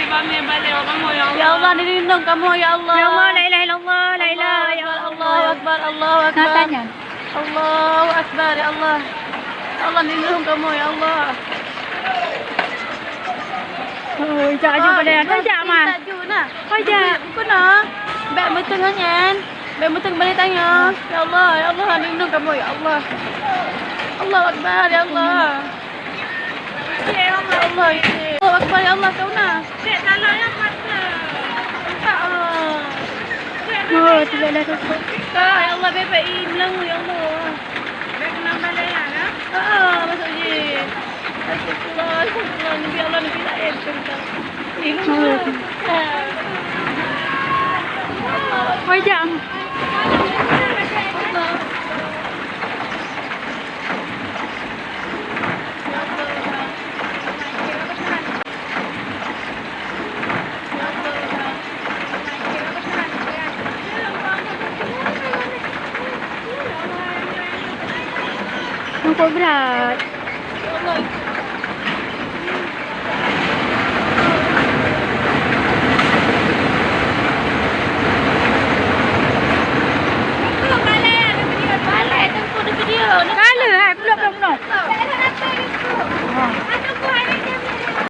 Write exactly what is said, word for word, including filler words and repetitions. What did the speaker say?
Kami balik kamu, ya Allah. Ya Allah, dilindung kamu, ya Allah. Ya Allah, la ilaha illallah, la ilaha illallah. Allahu Akbar, Allahu Akbar, Allahu Akbar. Nah, tanya. Allahu Akbar, ya Allah. Ya Allah, lindung kamu, ya Allah. Oh, jak aju pada, ah, jak, Mak. Jak aju, nah. Oh, jak. Bukan, nah. Bèk meuteung nyan. Bèk meuteung balik tanyoe. Ya Allah, ya Allah, lindung kamu, ya Allah. Allahu Akbar, ya Allah. Ya Allah, ya Allah. Allahu Akbar, ya Allah, kau nah. Cek, dalam yang mata. Tak, ah. Oh, tidak ada rokok. Tak, ya Allah, bebek hilang, ya Allah. Bebek hilang balik, ya, nah? Ah, masuk je. Astagfirullah, astagfirullah. Nabi Allah, Nabi lain, cerita. Ini. Oh, ya. Ah. Wajah. Nampak berat.